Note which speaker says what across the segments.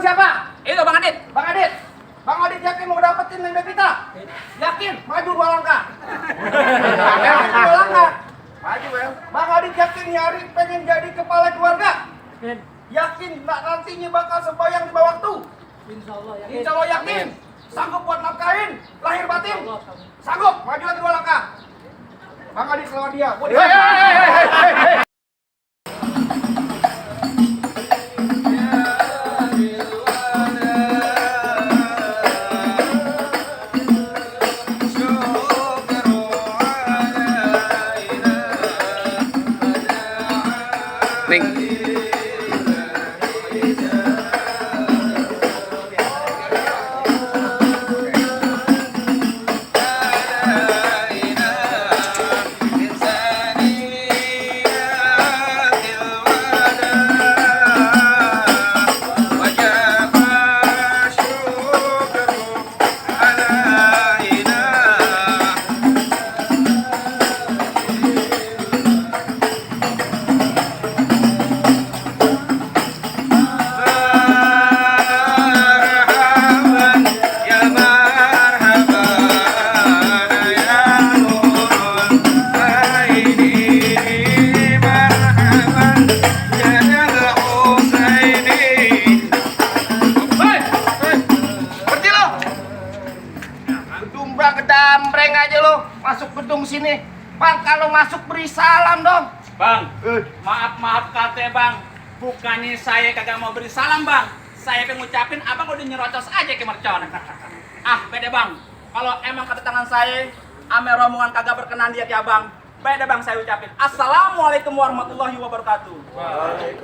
Speaker 1: siapa?
Speaker 2: Itu Bang Adit.
Speaker 1: Bang Adit. Bang Adit yakin mau dapetin Neng Devita? Yakin? Maju 2 langkah. Maju 2 langkah. Maju, Bang. Bang Adit yakin nih hari pengen jadi kepala keluarga? Yakin nggak nantinya bakal sembahyang di bawah waktu? Insya Allah yakin. Sanggup buat nafkahin lahir batin? Sanggup. Maju lagi 2 langkah. Bang Adit selamat dia. Gedambreng aja lo masuk gedung sini. Bang, kalau masuk beri salam dong.
Speaker 2: Bang, maaf kate Bang. Bukannya saya kagak mau beri salam Bang. Saya pengen ngucapin abang udah nyerocos aja ke mercon. Beda Bang. Kalau emang kedatangan saya ame rombongan kagak berkenan dia ya Bang. Beda Bang, saya ucapin Assalamualaikum warahmatullahi wabarakatuh.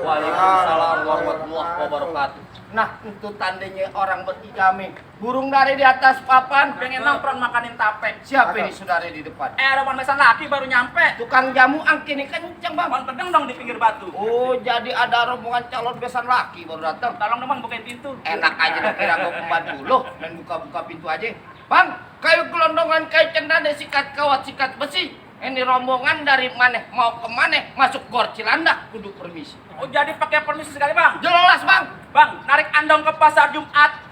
Speaker 1: Waalaikumsalam warahmatullahi wabarakatuh. Nah, itu tandanya orang berigami. Burung dari di atas papan,
Speaker 2: Pengen nongkrong makanin tape.
Speaker 1: siapa ini saudara di depan?
Speaker 2: Rombongan mesan laki baru nyampe.
Speaker 1: Tukang jamu angkin ini kenceng bang.
Speaker 2: Bang pedeng dong di pinggir batu.
Speaker 1: Oh, jadi ada rombongan calon besan laki baru datang.
Speaker 2: Tolong dong Bang bukain pintu.
Speaker 1: Enak aja dong kira gue pembantu lo, main buka-buka pintu aja. Bang, kayu gelondongan kayu cendana sikat kawat sikat besi. Ini rombongan dari mana mau ke mana masuk gor Cilandak kudu permisi.
Speaker 2: Oh jadi pakai permisi sekali Bang.
Speaker 1: Jelas bang.
Speaker 2: Bang, narik andong ke pasar Jumat,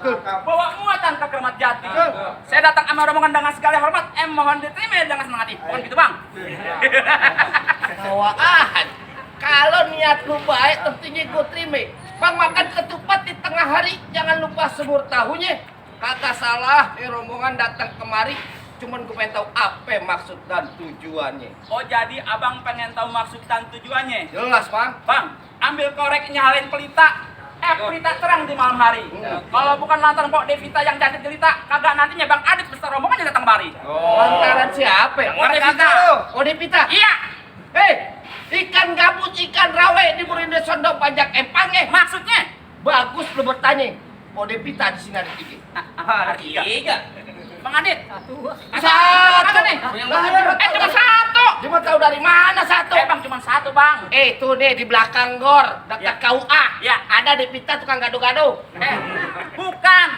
Speaker 2: bawa muatan ke Keramat Jati. Saya datang sama rombongan dengan segala hormat, mohon diterima dengan senang hati. Bukan gitu Bang.
Speaker 1: Bawaan. Kalau niat lu baik tentunya gue terima. Bang makan ketupat di tengah hari, jangan lupa semur tahunya. Kagak salah, rombongan datang kemari. Cuman gue pengen tahu apa maksud dan tujuannya.
Speaker 2: Oh jadi abang pengen tahu maksud dan tujuannya?
Speaker 1: Jelas bang.
Speaker 2: Bang, ambil korek nyalain pelita. Pelita terang di malam hari. Kalau bukan lantaran Pok Devita yang cantik jelita, kagak nantinya Bang Adit beserta rombongannya datang kemari.
Speaker 1: Lantaran siapa?
Speaker 2: Oh Devita.
Speaker 1: Oh Devita.
Speaker 2: Iya.
Speaker 1: Hei, ikan gabus, ikan rawe diburin di sondok pajak empangnya.
Speaker 2: Maksudnya?
Speaker 1: Bagus lu bertanya. Oh Devita di sini ada 3.
Speaker 2: Ada 3. Bang Adit.
Speaker 1: Satu.
Speaker 2: Ada nih. Cuma 1.
Speaker 1: Cuma tahu dari mana 1?
Speaker 2: Bang cuma 1 Bang.
Speaker 1: Tuh deh di belakang gor dekat KUA.
Speaker 2: Ya.
Speaker 1: Ada Devita tukang gado-gado.
Speaker 2: Bukan.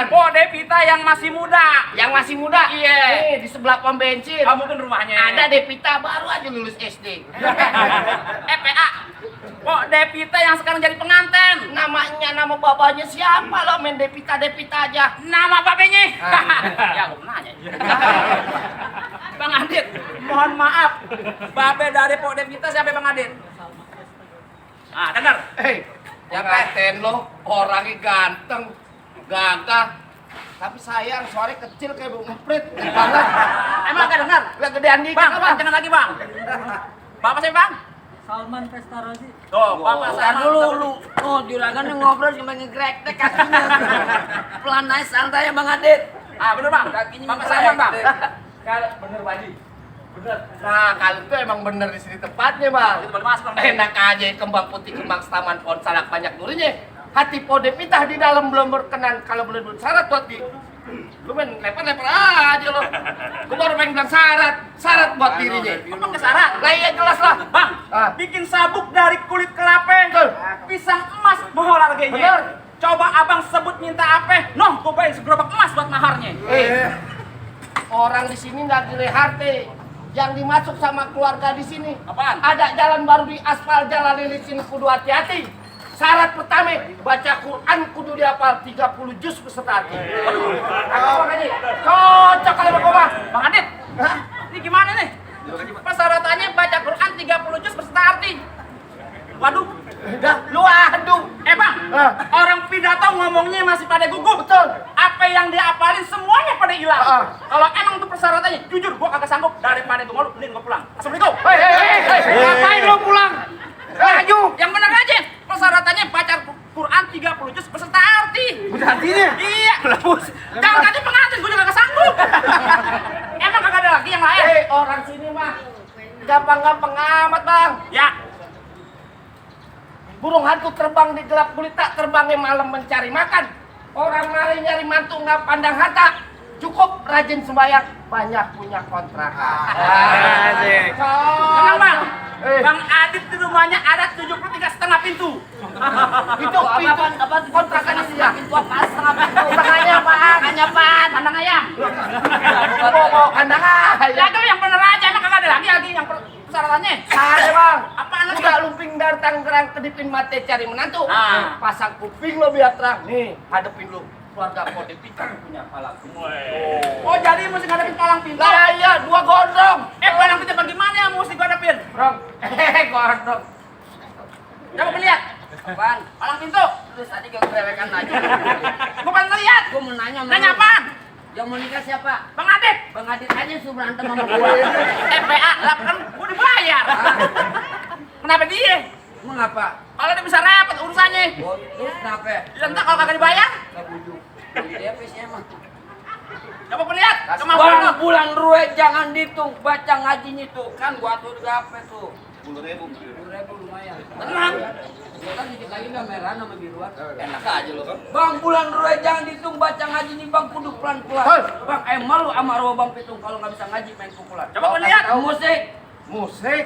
Speaker 2: Oh Devita yang masih muda.
Speaker 1: Yang masih muda?
Speaker 2: Iya.
Speaker 1: Di sebelah pom bensin.
Speaker 2: Mungkin rumahnya.
Speaker 1: Ada Devita baru aja lulus SD.
Speaker 2: PA. Oh Devita yang sekarang jadi pengantin.
Speaker 1: Nama babanya siapa lo? Main Devita aja.
Speaker 2: Nama babenya? Ya aku nanya. Bang Adit, mohon maaf. Babe dari Pok Devita siapa Bang Adit? Dengar.
Speaker 1: Yang ngaten lo orangnya ganteng, gagah. Tapi sayang suaranya kecil kayak bau ngeprit.
Speaker 2: Emang gak dengar?
Speaker 1: Gak gedean dikit
Speaker 2: Bang,
Speaker 1: apa?
Speaker 2: jangan lagi Bang. Bapak saya Bang?
Speaker 3: Salman Pestarazi.
Speaker 2: Tuh, Bapak saya
Speaker 3: Dulu lu. Oh, juragan ngobrol cuma ngegrek-tek kakinya. Pelan naik santai ya Bang Adit.
Speaker 2: Bener Bang. Bapak saya Bang.
Speaker 1: Kalau bener Wadi. Bener. Nah, kalau itu emang bener di sini tepatnya, Bang.
Speaker 2: Itu baru masuk Bang.
Speaker 1: Enak aja kembang putih, kembang taman pohon salak banyak durinya. Hati Po Devita di dalam belum berkenan kalau belum bersyarat buat di. Lu main lepar-lepar aja lo. Gua baru pengen bilang syarat buat dirinya.
Speaker 2: Emang ke syarat?
Speaker 1: Lah iya jelas lah.
Speaker 2: Bang, bikin sabuk dari kulit kelapa. Pisang emas mohon harganya.
Speaker 1: Bener.
Speaker 2: Coba abang sebut minta apa? Noh, gua bayar segerobak emas buat maharnya.
Speaker 1: Orang di sini nggak gile harte. Yang dimasuk sama keluarga di sini.
Speaker 2: Apaan?
Speaker 1: Ada jalan baru di aspal jalan di sini kudu hati-hati. Syarat pertama, baca Quran kudu dihafal 30 juz beserta arti. Bang Adit, cocok kalau Bang.
Speaker 2: Bang Adit,
Speaker 1: Hah?
Speaker 2: ini gimana nih? Persyaratannya baca Quran 30 juz beserta arti. Waduh,
Speaker 1: Dah, lu aduh.
Speaker 2: Bang, orang pidato ngomongnya masih pada gugup.
Speaker 1: Betul.
Speaker 2: Apa yang dia apalin semuanya pada hilang.
Speaker 1: Ah.
Speaker 2: Kalau emang itu persyaratannya, jujur gua kagak sanggup. Daripada itu malu, mending gua pulang. Assalamualaikum.
Speaker 1: Hei, ngapain lu pulang? Maju.
Speaker 2: Yang benar aja, persyaratannya baca Quran 30 juz beserta arti.
Speaker 1: Artinya?
Speaker 2: Iya. Jangan tadi pengantin, gua juga kagak sanggup. Emang kagak ada lagi yang lain?
Speaker 1: Hei, orang sini mah gampang-gampang amat, Bang.
Speaker 2: Ya,
Speaker 1: Burung hantu terbang di gelap gulita, terbangnya malam mencari makan. Orang mari nyari mantu nggak pandang harta. Cukup rajin sembahyang, banyak punya kontrakan.
Speaker 2: Asik. Tenang Bang.
Speaker 1: Eh.
Speaker 2: Bang Adit di rumahnya ada 73,5 pintu.
Speaker 1: Itu pintu
Speaker 3: Apa
Speaker 1: kontrakan itu ya.
Speaker 3: Pintu apa? Setengah pintu.
Speaker 1: Kontrakannya apaan?
Speaker 3: Hanya apaan?
Speaker 2: Kandang ayam.
Speaker 1: Oh, kandang
Speaker 2: Ya
Speaker 1: ayam.
Speaker 2: itu yang bener aja, emang kagak ada lagi yang persyaratannya.
Speaker 1: Ada, Bang.
Speaker 2: Apaan lagi?
Speaker 1: Udah lumping dari Tangerang kedipin mate cari menantu.
Speaker 2: Ah.
Speaker 1: Pasang kuping lo biar terang. Nih, hadepin lu. Keluarga kode pintar punya palang.
Speaker 2: Oh jadi mesti ngadepin palang pintu.
Speaker 1: Lah iya, 2 gondrong.
Speaker 2: Palang pintu bagaimana yang mesti gua hadepin?
Speaker 1: Bang, gondrong.
Speaker 2: Coba lihat.
Speaker 3: Apaan?
Speaker 2: Palang pintu.
Speaker 3: Terus tadi gak kerewekan aja.
Speaker 2: Gua pengen lihat.
Speaker 3: Gue mau nanya sama
Speaker 2: Nanya
Speaker 3: lu.
Speaker 2: apaan?
Speaker 3: Yang mau nikah siapa?
Speaker 2: Bang Adit.
Speaker 3: Bang Adit aja suruh berantem sama gue.
Speaker 2: PA lah kan gua dibayar. Kenapa dia?
Speaker 3: Emang apa?
Speaker 2: Kalau dia bisa repot urusannya.
Speaker 3: Terus kenapa?
Speaker 2: Ya entar kalau kagak dibayar,
Speaker 3: Gak bujuk. Dia sih emang.
Speaker 2: coba lihat. Cuma
Speaker 3: Bang, bulan rue jangan dihitung, baca ngajinya tuh. Kan gua atur gape tuh.
Speaker 1: 10.000.
Speaker 3: 10.000 lumayan.
Speaker 2: tenang.
Speaker 3: Gua kan dikit lagi udah merah sama biruan.
Speaker 1: Enak aja lo kan.
Speaker 3: Bang, bulan rue jangan dihitung, baca ngajinya bang, kudu pelan-pelan.
Speaker 1: Hoi.
Speaker 3: Bang, malu sama roh bang pitung kalau nggak bisa ngaji main pukulan.
Speaker 2: Coba gua lihat.
Speaker 3: Musik.
Speaker 1: Musik.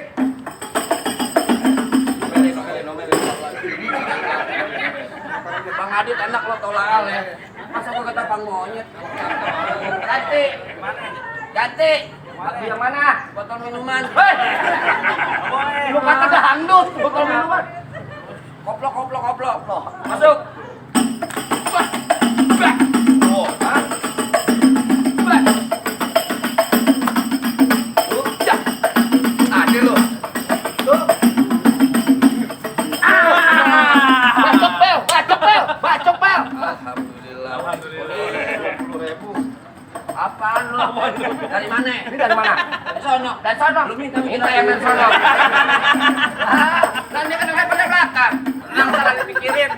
Speaker 3: Bang Adit enak lo tolak ya. Masa gua kata pang monyet. Ganti. Ganti.
Speaker 1: Lagu yang mana?
Speaker 3: Botol minuman.
Speaker 1: Hei! Lu kata dangdut, botol minuman.
Speaker 3: Koplok, koplok, koplok. Masuk.
Speaker 1: Oh, hah? Ada lu. Tuh. Bacok bel, bacok bel, bacok bel.
Speaker 3: Alhamdulillah.
Speaker 1: 10.000.
Speaker 3: Apaan lo? Dari mana?
Speaker 1: Ini dari mana?
Speaker 3: Dari sono.
Speaker 1: Dari sono.
Speaker 3: Lu minta
Speaker 1: yang dari sono. Dan dia kan ada pada belakang. Yang salah dipikirin.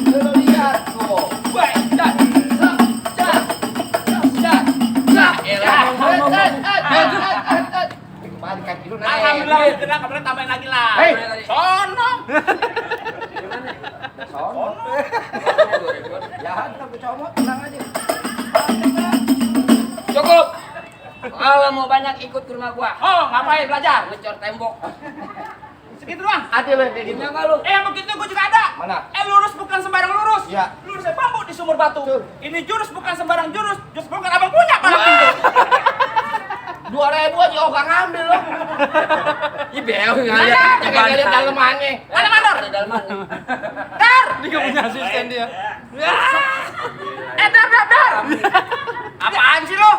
Speaker 1: Lu lihat tuh.
Speaker 3: Baik, dah.
Speaker 1: Kembali kaki lu naik.
Speaker 2: Alhamdulillah, tidak kemudian tambahin lagi lah.
Speaker 1: Hei.
Speaker 2: Sono.
Speaker 1: Sono. Jahat aku comot, tenang aja.
Speaker 3: Cukup. Kalau mau banyak ikut ke rumah gua.
Speaker 2: Oh, ngapain belajar?
Speaker 3: Ngecor tembok.
Speaker 2: Segitu doang.
Speaker 1: Ada lo kayak gitu.
Speaker 3: Punya nggak lu?
Speaker 2: Yang begitu gua juga ada.
Speaker 1: Mana?
Speaker 2: Lurus bukan sembarang lurus.
Speaker 1: Iya.
Speaker 2: Lurusnya bambu di sumur batu.
Speaker 1: Betul.
Speaker 2: Ini jurus bukan sembarang jurus. Jurus bukan abang punya palang pintu.
Speaker 1: 2.000 aja ogah ngambil lo.
Speaker 3: Ih, beo
Speaker 1: Jangan lihat dalemannya.
Speaker 2: Mana mandor?
Speaker 3: Ada dalemannya.
Speaker 2: Dar.
Speaker 4: Ini gak punya asisten dia.
Speaker 2: Dar. Apaan sih lo?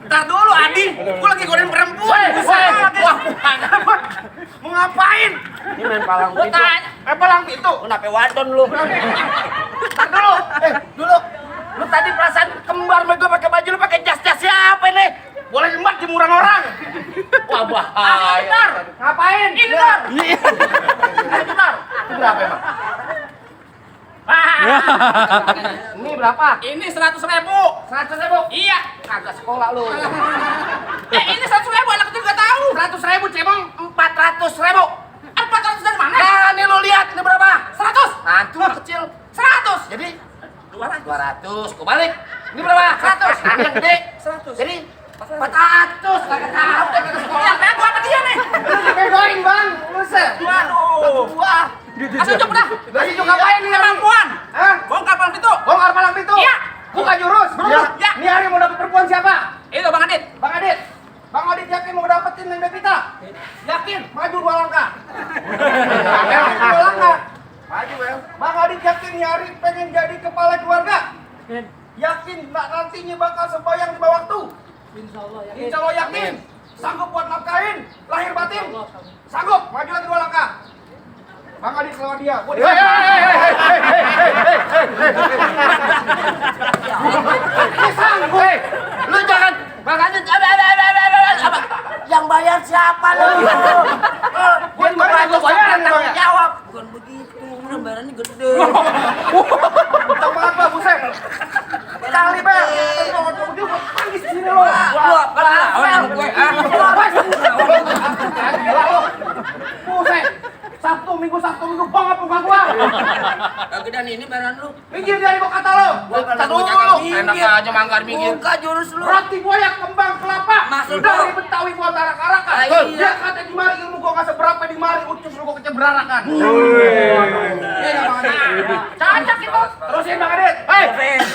Speaker 2: Ntar dulu Adi. Gua lagi goreng perempuan. Wah, mau ngapain?
Speaker 1: Ini main palang
Speaker 2: Gua
Speaker 1: pintu.
Speaker 2: tanya. Palang pintu.
Speaker 3: Kenapa wadon lu?
Speaker 1: Tar dulu. Dulu. Lu tadi perasaan kembar sama gue pakai baju lu pakai jas-jas siapa nih?
Speaker 2: Boleh jembat jemuran orang.
Speaker 1: Wah,
Speaker 2: Asli,
Speaker 1: bahaya.
Speaker 2: Dar.
Speaker 1: Ngapain?
Speaker 2: Ini Dar.
Speaker 1: Itu Dar. Itu berapa emang? Ini berapa?
Speaker 2: Ini 100.000.
Speaker 1: 100.000.
Speaker 2: Iya.
Speaker 1: Kagak sekolah lu.
Speaker 2: Ini 100.000 anak kecil gak tahu.
Speaker 1: 100.000 cemong 400.000.
Speaker 2: 400 dari mana?
Speaker 1: Nah, ini lu lihat ini berapa?
Speaker 2: 100.
Speaker 1: Hantu kecil.
Speaker 2: 100.
Speaker 1: Jadi
Speaker 2: 200.
Speaker 1: 200. Kau balik. Ini berapa? 100. Nah, ini yang gede.
Speaker 2: 100.
Speaker 1: Jadi 400. Kagak tahu deh kagak sekolah.
Speaker 2: Yang bego apa dia nih?
Speaker 1: Lu begoin, Bang. Buset.
Speaker 2: Waduh.
Speaker 1: Wah.
Speaker 2: Asal coba dah.
Speaker 1: Lagi juga ngapain nih?
Speaker 2: Perempuan.
Speaker 1: Hah?
Speaker 2: Bongkar palang pintu.
Speaker 1: Bongkar palang pintu?
Speaker 2: Iya.
Speaker 1: Buka jurus?
Speaker 2: Ya.
Speaker 1: Ini hari mau dapet perempuan siapa?
Speaker 2: Itu Bang Adit.
Speaker 1: Bang Adit. Bang Adit yakin mau dapetin Neng Bevita? Yakin? Maju 2 langkah. Bola nggak? Maju Bel. Bang Adit yakin nih Ari pengen jadi kepala keluarga? Yakin nggak nantinya bakal sembahyang di bawah waktu? Insya Allah yakin. Sanggup buat nafkahin lahir batin? Sanggup. Maju lagi 2 langkah. Bang Adit lawan dia.
Speaker 3: Sanggup. Lu jangan Bang Adit. Apa? Yang bayar siapa lu? Gua dibantu bayar tanggung jawab. Bukan begitu, bayarannya gede.
Speaker 1: Kencang banget Bang, buset. Kali Bel. Kalau begitu gua panggil sini lo.
Speaker 3: Gua lawan gue.
Speaker 1: Gila lo. Buset. Sabtu Minggu banget muka gua.
Speaker 3: Kegedean ini bayaran lu.
Speaker 1: Minggir dari gua kata lo.
Speaker 3: Kata
Speaker 1: dulu.
Speaker 3: enak aja mangkar minggir. Buka jurus lu.
Speaker 1: Roti buaya kembang kelapa.
Speaker 3: Maksud
Speaker 1: dari
Speaker 3: lu?
Speaker 1: Betawi gua tarak-arakan. Dia kata di mari ilmu gua nggak seberapa di mari ucus lu gua kecebrarakan. Cacak itu. Terusin Bang Adit.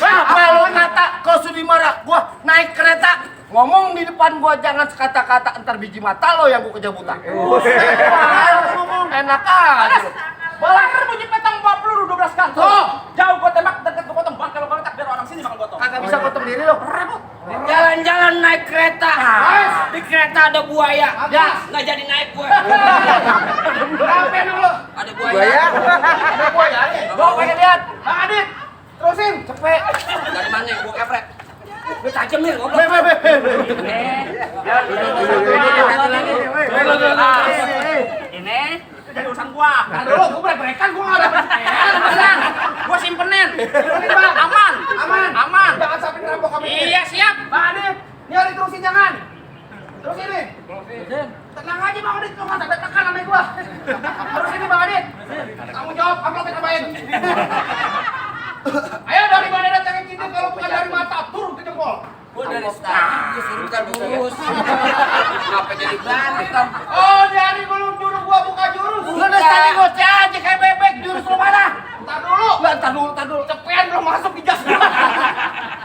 Speaker 3: Apa lu kata kau sudi marah? Gua naik kereta ngomong di depan gua jangan sekata-kata entar biji mata lo yang gua kejabutan. Enak aja.
Speaker 2: Balakar bunyi petang bawa peluru 12 kantong. Jauh gua tembak, dekat gua potong. Bang kalau tak biar orang sini makan gotong.
Speaker 3: Kagak bisa potong diri lo. Jalan-jalan naik kereta. Di kereta ada buaya. Ya, nggak jadi naik gue.
Speaker 1: Ngapain dulu?
Speaker 3: Ada buaya.
Speaker 1: Ada buaya.
Speaker 3: Gua pengen lihat.
Speaker 1: Bang Adit. Terusin.
Speaker 3: Cepet. Dari mana? Gua kepret. Gue tajem nih, goblok.
Speaker 2: Ini jadi urusan gua.
Speaker 1: Nah dulu gua break-breakan gua nggak dapet
Speaker 2: Pesan, gua simpenin. Bang, aman. Aman.
Speaker 1: Jangan sampai ngerampok kami.
Speaker 2: Iya, siap.
Speaker 1: Bang Adit. Ini Adit terusin jangan. Terusin nih. Tenang aja Bang Adit, lu nggak sampai tekan sama gua. Terusin nih Bang Adit. Tanggung jawab, amplopnya tambahin. Ayo dari mana datangin cinta kalau bukan dari mata, turun ke jempol.
Speaker 3: Gua dari tadi gua suruh bukan bungkus. Kenapa jadi berantem?
Speaker 1: Oh, dari lu nyuruh gua buka jurus.
Speaker 3: Lu dari tadi ngoceh aja kayak bebek, jurus lu mana?
Speaker 1: Entar dulu.
Speaker 3: Entar dulu.
Speaker 1: Cepean belum masuk di jas gua.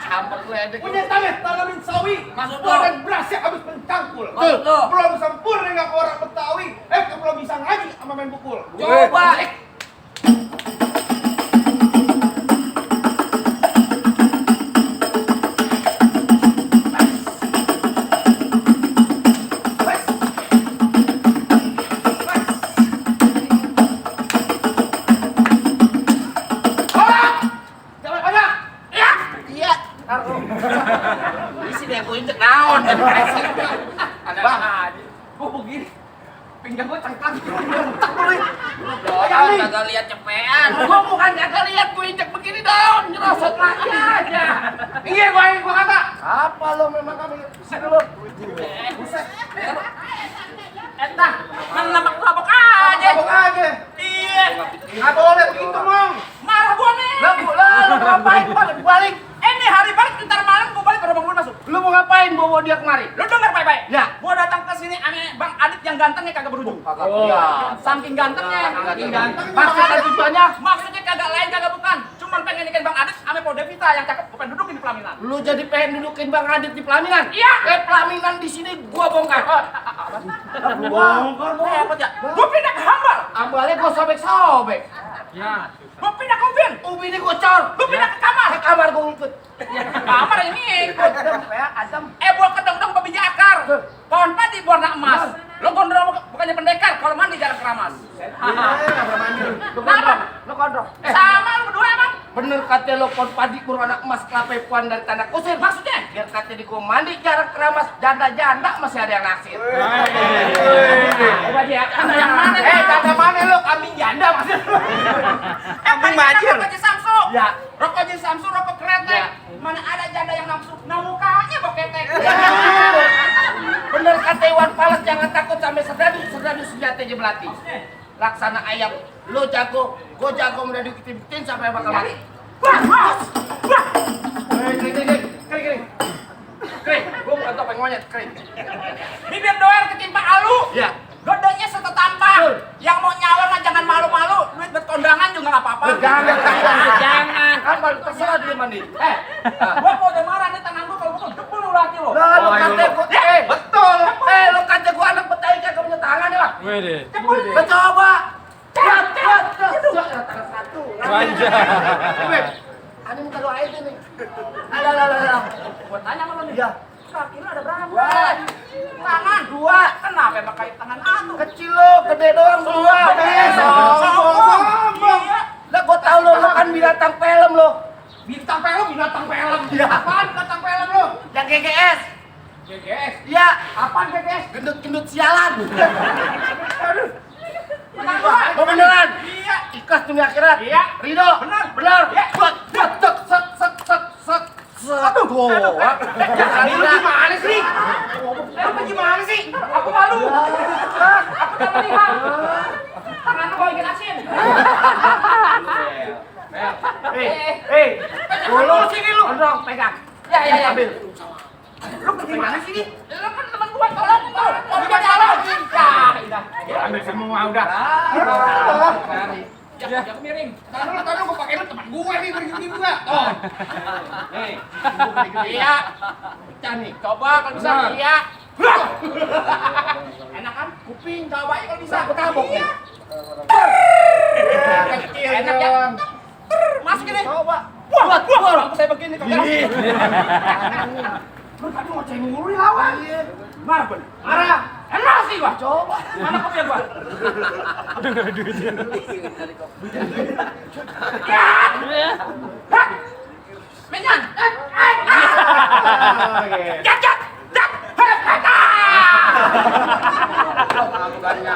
Speaker 3: Campur ledek.
Speaker 1: Punya tangan tanamin sawi.
Speaker 3: Maksud lu?
Speaker 1: Dan berasnya habis mencangkul.
Speaker 3: Maksud lu?
Speaker 1: Belum sempurna nggak ke orang Betawi. Belum bisa ngaji sama main pukul.
Speaker 3: Coba.
Speaker 1: Jangan banyak.
Speaker 3: Iya. Isi deh gua injek naon.
Speaker 1: Bang, gua begini. Pinggang gua cangkang. Tak boleh.
Speaker 3: Jangan kagak lihat cepean.
Speaker 1: Gua bukan kagak lihat gua injek begini daun. Nyerosot lagi aja. Iya gua kata. Apa lo memang kami? Sini dulu. Buset.
Speaker 2: Entah, ngelabak-labak aja.
Speaker 1: Mabok aja.
Speaker 2: Iya.
Speaker 1: Nggak boleh begitu, Mong.
Speaker 2: Marah gua nih.
Speaker 1: Lu ngapain balik?
Speaker 2: Ini hari balik ntar malam gua balik baru Bang Bun masuk.
Speaker 3: Lu mau ngapain bawa dia kemari?
Speaker 2: Lu denger baik-baik.
Speaker 3: Ya.
Speaker 2: Gua datang ke sini ame Bang Adit yang gantengnya kagak berujung.
Speaker 3: Iya.
Speaker 2: Saking gantengnya.
Speaker 1: Saking ganteng.
Speaker 3: Maksudnya tujuannya?
Speaker 2: Maksudnya kagak lain kagak bukan. Cuman pengen nikahin Bang Adit ame Po Devita yang cakep. Gua pengen dudukin di pelaminan.
Speaker 3: Lu jadi pengen dudukin Bang Adit di pelaminan?
Speaker 2: Iya.
Speaker 3: Pelaminan di sini gua bongkar.
Speaker 1: Bongkar,
Speaker 2: Hebat ya. Gua pindah ke Hambar.
Speaker 3: Ambalnya gua sobek-sobek.
Speaker 2: Ya. Gua pindah ke ubin.
Speaker 3: Ubi ini gua cor.
Speaker 2: Gua pindah ke kamar.
Speaker 3: Ke kamar gua ngikut.
Speaker 2: Kamar ini ikut.
Speaker 3: Adem.
Speaker 2: Buah kedong-dong babi jakar. Pohon padi warna emas. Lo gondrong bukannya pendekar, kalau mandi jarang keramas.
Speaker 3: Lu kondrong.
Speaker 2: Sama lu berdua emang.
Speaker 3: Bener kata lo pohon padi berwarna emas kelapa puan dari tanah kusir.
Speaker 2: Maksudnya?
Speaker 3: Biar kata di gua mandi jarang keramas, janda-janda masih ada yang naksir.
Speaker 2: Coba dia, ada yang mana?
Speaker 1: janda mana lu? Kambing janda maksud.
Speaker 2: Kambing majir. Rokok Ji Samsu.
Speaker 3: Ya.
Speaker 2: Rokok Ji Samsu, rokok kretek.
Speaker 3: Ya.
Speaker 2: Mana ada janda yang nafsu? Nah mukanya boketek.
Speaker 3: Bener kata Iwan Fals jangan takut sampai serdadu senjata aja belati. Laksana ayam, lo jago, gua jago udah dikitin sampai bakal mati. Kering, gua bukan topeng monyet, kering.
Speaker 2: Bibir doer ketimpa alu.
Speaker 3: Ya.
Speaker 2: Godanya setetampak. Yang mau nyawer mah jangan malu-malu. Duit buat kondangan juga nggak apa-apa.
Speaker 3: Jangan. Kan baru terserah dia mandi.
Speaker 2: Gua mau udah marah nih tangan gua kalau gua jebul lu laki lo.
Speaker 3: Lah lu kata gua,
Speaker 1: Betul.
Speaker 3: lu kata gua anak Betawi kagak punya tangan ya, Bang.
Speaker 2: Jebul.
Speaker 3: Lu coba. Ani muka doa aja nih. Alah.
Speaker 2: Gua tanya sama lu nih.
Speaker 3: Iya.
Speaker 2: Kaki lu ada berapa?
Speaker 3: Wah.
Speaker 2: Tangan 2. Kenapa pakai tangan atu?
Speaker 3: Kecil lo, gede doang dua.
Speaker 1: Sombong.
Speaker 2: Iya.
Speaker 3: Lah gua tahu lo kan binatang film lo.
Speaker 1: Bintang film.
Speaker 3: Iya.
Speaker 1: Apaan bintang film lu?
Speaker 3: Yang GGS.
Speaker 1: GGS.
Speaker 3: Iya.
Speaker 1: Apaan GGS?
Speaker 3: Gendut-gendut sialan.
Speaker 1: Aduh. Menang gua.
Speaker 3: Mau beneran?
Speaker 1: Iya.
Speaker 3: Ikhlas dunia akhirat.
Speaker 1: Iya.
Speaker 3: Ridho.
Speaker 1: Benar.
Speaker 3: Iya.
Speaker 1: Buat. Aduh.
Speaker 3: Gua.
Speaker 1: Lu gimana sih? Lu gimana sih?
Speaker 2: Aku malu. Aku tak melihat. Tangan gua ikan asin.
Speaker 3: Dulu sini lu. Ondong pegang.
Speaker 2: Ya.
Speaker 3: Ambil.
Speaker 1: Lu gimana sih?
Speaker 2: Lu kan teman gua, tolong gua. Mau minta tolong. Ya, udah.
Speaker 1: Ambil semua udah.
Speaker 2: Ya, aku miring.
Speaker 1: Taruh gua pakai lu teman gua nih begini juga. Oh. Nih.
Speaker 2: Iya. Pecah nih. Coba kalau bisa.
Speaker 1: Benar.
Speaker 2: Iya. Enak kan? Kuping coba kalau bisa.
Speaker 3: Aku tabok nih.
Speaker 1: Kecil
Speaker 2: Enak ya?
Speaker 1: dong.
Speaker 2: Masukin nih.
Speaker 3: Coba.
Speaker 2: Wah, aku saya begini kagak.
Speaker 1: Lu tadi ngoceh mulu nih lawan. Marah gua.
Speaker 2: Marah. Enak sih gua.
Speaker 3: Coba.
Speaker 2: Mana kopi gua? Menyan. Jat.
Speaker 3: Bukannya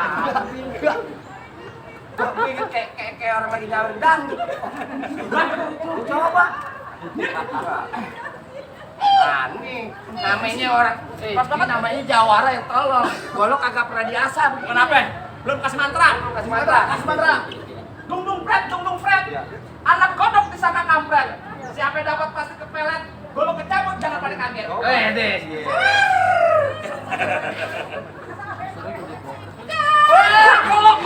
Speaker 3: kayak orang lagi nyawer dangdut. Coba. Nih, namanya orang, pas banget namanya jawara yang tolong. Golok kagak pernah diasah.
Speaker 2: Kenapa? Belum kasih mantra.
Speaker 3: Kasih mantra.
Speaker 2: Kasih mantra. Dung Fred. Anak kodok disangka kampret. Siapa yang dapat pasti kepelet. Golok kecabut jangan pada kaget.
Speaker 3: Deh.
Speaker 2: Golok.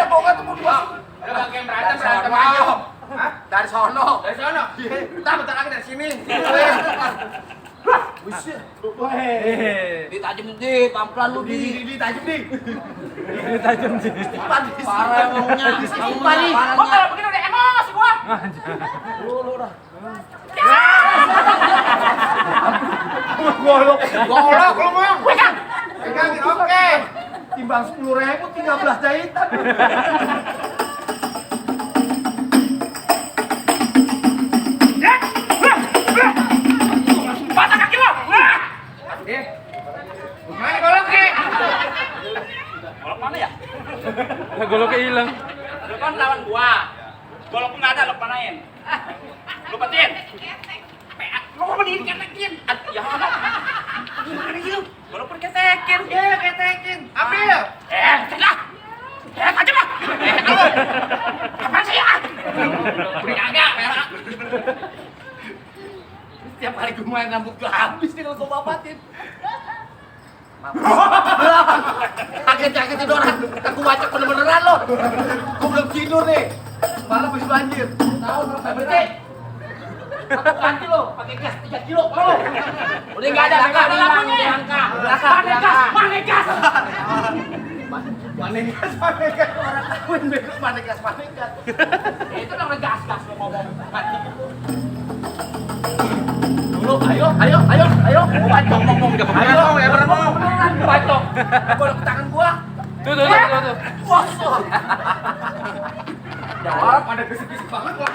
Speaker 3: Bohong temen gua.
Speaker 2: Ada bagian berantem aja.
Speaker 3: Hah? Dari sono.
Speaker 2: Dari sana.
Speaker 3: Bentar lagi dari sini. Ditajem di, pelan lu di. Ditajem di. Parah emangnya. Simpan nih.
Speaker 2: Gua kalau begini udah emosi gua.
Speaker 3: Lu dah.
Speaker 1: Golok lu mau.
Speaker 2: Pegang.
Speaker 1: Pegangin oke.
Speaker 3: Timbang 10.000 13 jahitan.
Speaker 2: Patah kaki lo.
Speaker 1: Mana golok nih?
Speaker 2: Golok mana ya?
Speaker 4: Goloknya hilang.
Speaker 2: Lu kan lawan gua. Golok enggak ada, lu panain. Lu petin. Lu mau berdiri ketekin. Ya. Gimana sih lu? Golok pun ketekin.
Speaker 1: Iya, ketekin. Ambil.
Speaker 2: Dah. Aja mah. Lu. Apaan sih ya? Udah kagak, merah.
Speaker 3: Setiap kali gue main rambut gue habis nih kalau gue bapatin. Kaget-kagetin orang. Kita gue baca bener-beneran lo. Gue belum tidur nih. Malam habis banjir. Tahu berapa berarti? Aku ganti lo, pakai gas 3 kilo. Lo. Udah enggak ada lampunya.
Speaker 2: Mana gas?
Speaker 3: Orang kawin bego mana gas.
Speaker 2: Itu namanya gas lo ngomong.
Speaker 3: Dulu, ayo.
Speaker 2: Bacok ngomong enggak
Speaker 3: Beneran bacok. Golok tangan gua.
Speaker 4: Tuh.
Speaker 3: Kosong.
Speaker 1: Jawab ada bisik-bisik banget gua.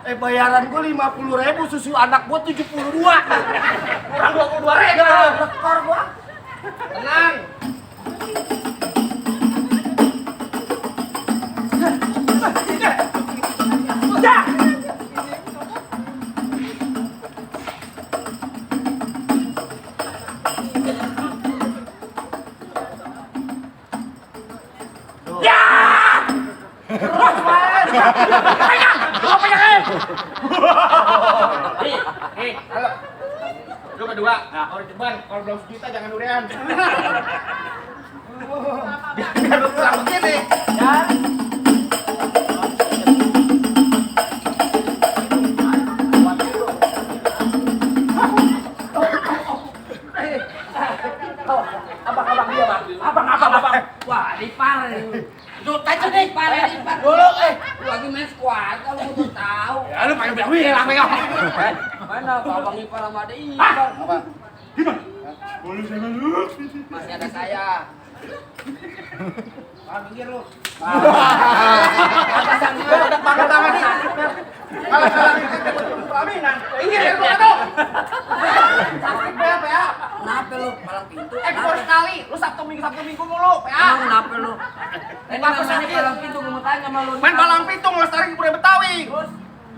Speaker 3: Bayaran gua 50.000, susu anak gua 72.
Speaker 1: Kurang 22.000.
Speaker 3: Rekor gua.
Speaker 1: Tenang. Halo. Lu berdua, kalau ceban, kalau belum sejuta jangan urean. Biar lu pulang begini.
Speaker 3: Ya.
Speaker 2: Abang.
Speaker 3: Wah, dipar. Tuh, tahu nih, dipar. Dulu, lagi main squad, kalau mau tahu.
Speaker 2: Ya lu pakai bilang wih lah pegang.
Speaker 3: Mana Bang Ipar sama ada Ipar?
Speaker 1: Apa?
Speaker 2: Boleh saya lu.
Speaker 3: Masih ada saya.
Speaker 1: Ah, minggir lu.
Speaker 3: Atasan
Speaker 1: Gua udah pakai tangan nih. Kalau salah pelaminan. Minggir lu tuh. Sakit PA.
Speaker 3: Kenapa lu? Malang pintu.
Speaker 1: Ekspor sekali. Lu Sabtu Minggu mulu, PA.
Speaker 3: Kenapa lu? Ini namanya palang pintu, gue mau tanya sama lu.
Speaker 1: Main palang pintu ngelestariin budaya Betawi.
Speaker 3: Terus?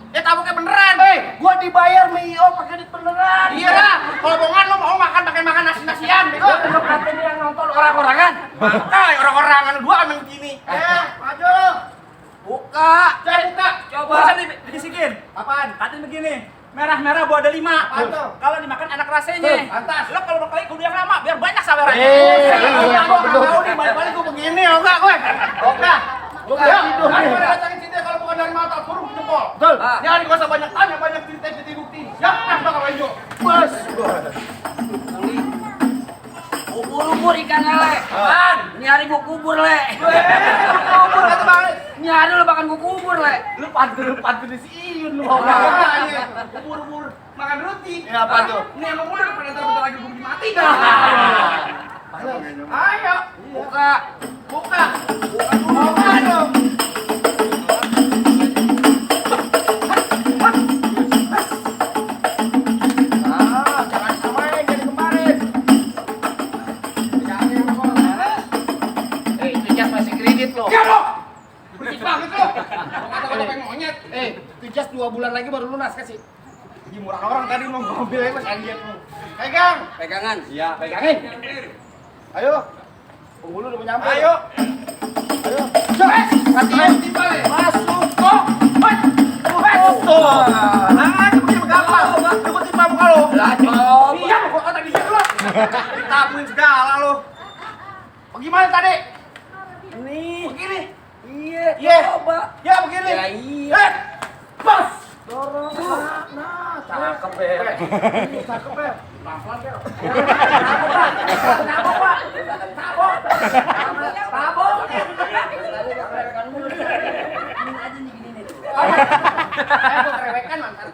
Speaker 1: Ya tabuknya beneran.
Speaker 3: Gua dibayar Mio pakai duit beneran.
Speaker 1: Iya lah. Kalau bohongan lu mau makan pakai makan nasi-nasian. Bego.
Speaker 3: Lu katanya yang nonton orang-orangan.
Speaker 1: Makanya orang-orangan dua ambil begini. Maju lu.
Speaker 3: Buka.
Speaker 1: Cari buka.
Speaker 3: Coba.
Speaker 2: Bisa dibisikin.
Speaker 1: Apaan?
Speaker 2: Katanya begini. Merah-merah buah ada 5.
Speaker 1: Apaan tuh?
Speaker 2: Kalau dimakan enak rasanya.
Speaker 1: Pantas.
Speaker 2: Lo kalau berkali kudu yang lama biar banyak sawerannya.
Speaker 1: Tahu nih balik-balik gua begini ya enggak gue. Oke. Lu enggak tidur. Ayo datangin cinta kalau bukan dari mata turun jempol.
Speaker 3: Betul.
Speaker 1: Jangan gak usah banyak tanya, banyak cerita bukti. Siap kan bakal lanjut. Bos.
Speaker 3: Kubur ikan lele.
Speaker 1: Apaan?
Speaker 3: Ini hari gua kubur le.
Speaker 1: Kubur kata Bang.
Speaker 3: Ini hari lu makan gua kubur le.
Speaker 1: Lu pantun di si Iyun lu. Kubur makan roti. Ya apa tuh? Ini emang udah bentar lagi gua mati dah. Ayo.
Speaker 3: Buka.
Speaker 1: Buka. Buka dulu. Buka dong. Jangan samain jadi kemarin.
Speaker 3: Itu jas masih kredit lo.
Speaker 1: Ya lo. Berisik banget lo. Kata-kata pengen monyet.
Speaker 3: Itu jas 2 bulan lagi baru lunas kasih.
Speaker 1: Ih, murah orang tadi mau mobil aja masih lihat lu. Pegang.
Speaker 3: Pegangan.
Speaker 1: Iya, pegangin. Ayo. Penghulu udah nyampe. Ayo. Ayo. Hati-hati tiba le. Masuk kok. Tuh. Nah, aja begini gampang. Ikut timpa muka lo.
Speaker 3: Lah coba.
Speaker 1: Iya, gua kata di situ lo. Ditabuin segala lo. Bagaimana tadi?
Speaker 3: Ini.
Speaker 1: Begini.
Speaker 3: Iya.
Speaker 1: Iya.
Speaker 3: Coba.
Speaker 1: Ya begini.
Speaker 3: Ya iya.
Speaker 1: Bos.
Speaker 3: Dorong.
Speaker 1: Nah,
Speaker 3: Cakep ya.
Speaker 1: Cakep ya. Pelan-pelan ya.
Speaker 3: Kenapa Pak? Tabok. Tabok. Ini aja nih gini nih.
Speaker 1: Gua kerewekan mantan.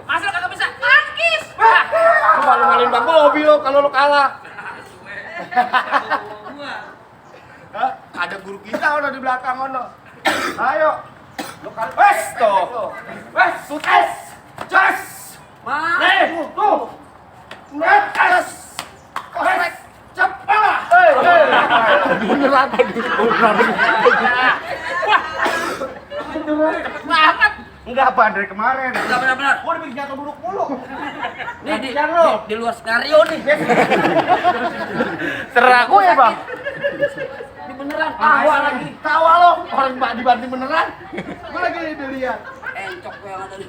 Speaker 2: Asal kagak bisa angkis.
Speaker 1: Lu malu-maluin Bang Bobi lo kalau lu kalah. Hah? Ada guru kita ono di belakang ono. Ayo. Lu kalah. Wes tuh. Wes, sukses. Jos.
Speaker 3: Mas.
Speaker 1: Tuh. Netes. Korek. Cepat. Beneran tadi. Cepet banget. Enggak apa dari kemarin.
Speaker 3: Benar.
Speaker 1: Gua udah bikin jatuh duduk mulu.
Speaker 3: Nih di luar skenario nih.
Speaker 1: Serah gue ya, Bang.
Speaker 3: Ini beneran.
Speaker 1: Tawa lagi. Tawa lo. Orang dibanting beneran. Gue lagi lihat.
Speaker 3: Encok gue yang ada di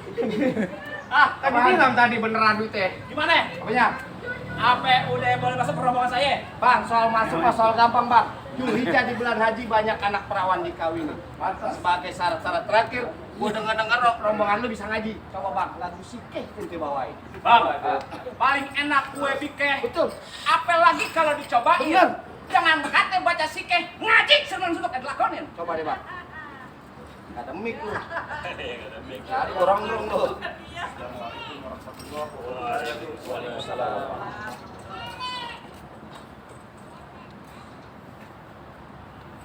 Speaker 1: Kan bilang tadi beneran duitnya.
Speaker 2: Gimana?
Speaker 1: Apanya?
Speaker 2: Apa udah boleh masuk ke rombongan saya?
Speaker 1: Bang, soal masuk mah soal gampang, Bang. Julhijjah di bulan haji banyak anak perawan dikawini. Sebagai syarat-syarat terakhir, gue denger rombongan lu bisa ngaji. Coba Bang, lagu sikeh kunti bawain.
Speaker 2: Bang, paling enak kue bikeh.
Speaker 1: Betul.
Speaker 2: Apalagi kalau dicobain.
Speaker 1: Bener.
Speaker 2: Jangan berkata baca sikeh, ngaji senang untuk dilakonin.
Speaker 1: Coba deh, Bang. Gak ada mic lu. Cari orang dong lu.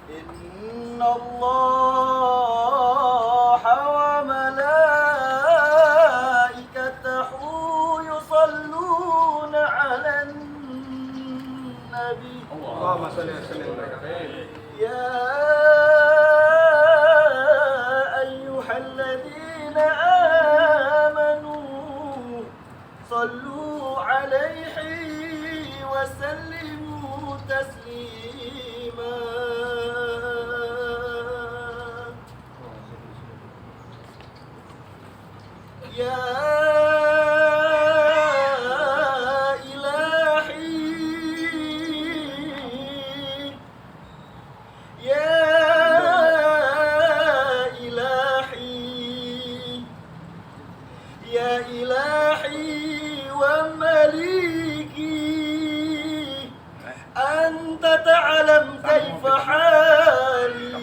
Speaker 5: إن الله وملائكته يصلون على النبي
Speaker 1: Allahumma shalli ala sayyidina
Speaker 5: يا أيها الذين آمنوا صلوا عليه وسلموا تسليما يا إلهي يا إلهي يا إلهي ومليكي تعلم كيف حالي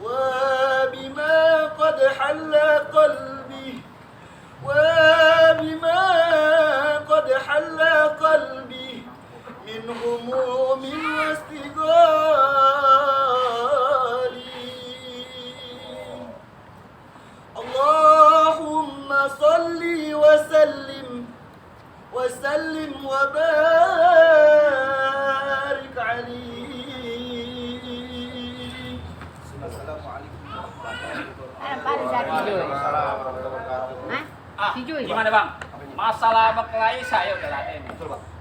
Speaker 5: وبما قد حل قلبي وبما قد حل قلبي من هموم واستقال اللهم صل وسلم وبارك عليه.
Speaker 2: Gimana bang? Masalah berkelahi saya udah laden.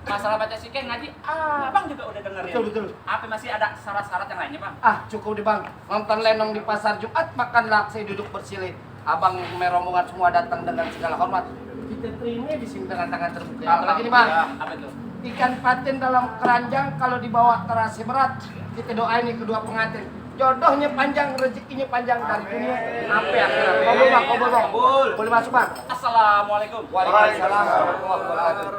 Speaker 2: Masalah baca sikeh ngaji, abang juga udah dengerin.
Speaker 1: Betul.
Speaker 2: Apa masih ada syarat-syarat yang lainnya bang?
Speaker 1: Cukup deh bang. Nonton lenong di pasar Jumat, makan laksai duduk bersilih. Abang merombongan semua datang dengan segala hormat. Kita terima di sini dengan tangan terbuka. Apalagi nih bang,
Speaker 2: Apa itu?
Speaker 1: ikan patin dalam keranjang kalau dibawa terasa berat. Kita doain nih kedua pengantin. Jodohnya panjang, rezekinya panjang dari dunia sampai akhirat. Kabul bang. Boleh masuk bang.
Speaker 2: Assalamualaikum.
Speaker 1: Waalaikumsalam warahmatullahi wabarakatuh.